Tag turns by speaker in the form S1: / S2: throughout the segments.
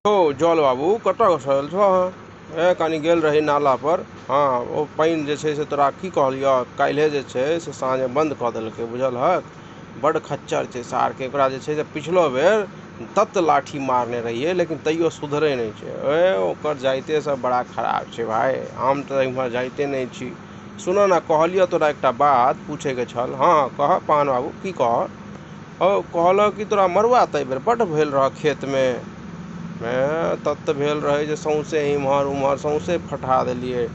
S1: हौ जल बाबू कतऽ घसकल छह हे? कनि गेल रही नाला पर। हँ, ओ पानि जे छै से तोरा की कहलियह, काल्हिए जे छै से साँझमे बन्द कऽ देलकै, बुझलहक? बड्ड खच्चर छै सारके। ओकरा जे छै से पिछलो बेर तत लाठी मारने रहियै, लेकिन तैयो सुधरै नहि छै। ए ओकर जाइते सब बड़ा खराब छै भाय। हम तऽ इम्हर जाइते नहि छी। सुनऽ ने, कहलियह तोरा एकटा बात पूछैके छल। हँ कह पान बाबू, की कह? हौ कहलक कि तोरा मड़ुआ तऽ एहिबेर बड्ड भेल रहऽ खेतमे। तत भेल रहै जे सौँसे इम्हर उम्हर सौँसे फटहा देलियै।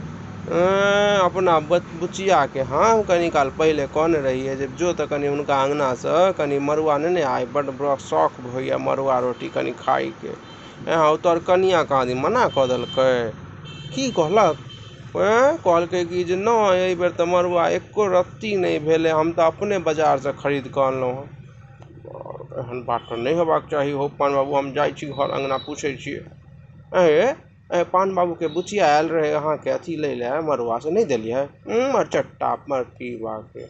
S1: अपना बुचियाके हम कनि काल पहिले कहने रहियै जे जो तऽ कनि हुनका अङ्गनासँ कनि मड़ुआ नेने आइ, बड्ड शौक होइए मड़ुआ रोटी कनि खाइके। हौ तोहर कनियाँ कहाँ दिन मना कऽ देलकै। की कहलक? कहलकै कि जे नहि, एहिबेर तऽ मड़ुआ एको रत्ती नहि भेलै, हम तऽ अपने बाजारसँ खरीद कऽ अनलहुँ हँ। एहन बात तऽ नहि हेबाक चाही हौ पान बाबू, हम जाइ छी घर अङ्गना पूछै छियै। ऐं पान बाबूके बुचिया आयल रहै अहाँके अथी लै लए मड़ुआ, से नहि देलियै? मरचट्टा मरपीबाके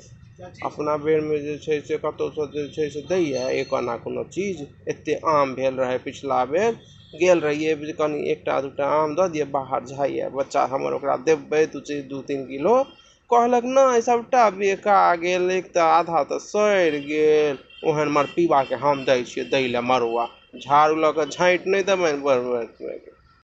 S1: अपना बेरमे जे छै से कतहुसँ जे छै से दैए एक आना कोनो चीज? एते आम भेल रहै पिछला बेर, गेल रहियै जे कनि एकटा दूटा आम दऽ दिअ, बाहर जाइए बच्चा हमर, ओकरा देबै 2-3 किलो। कहलक नहि, सभटा बेका गेल, एक तऽ आधा तऽ सड़ि गेल। ओहन मरपीबाके हम दै छियै दै लए मड़ुआ? झाड़ू लऽ कऽ झाँटि नहि देबनि।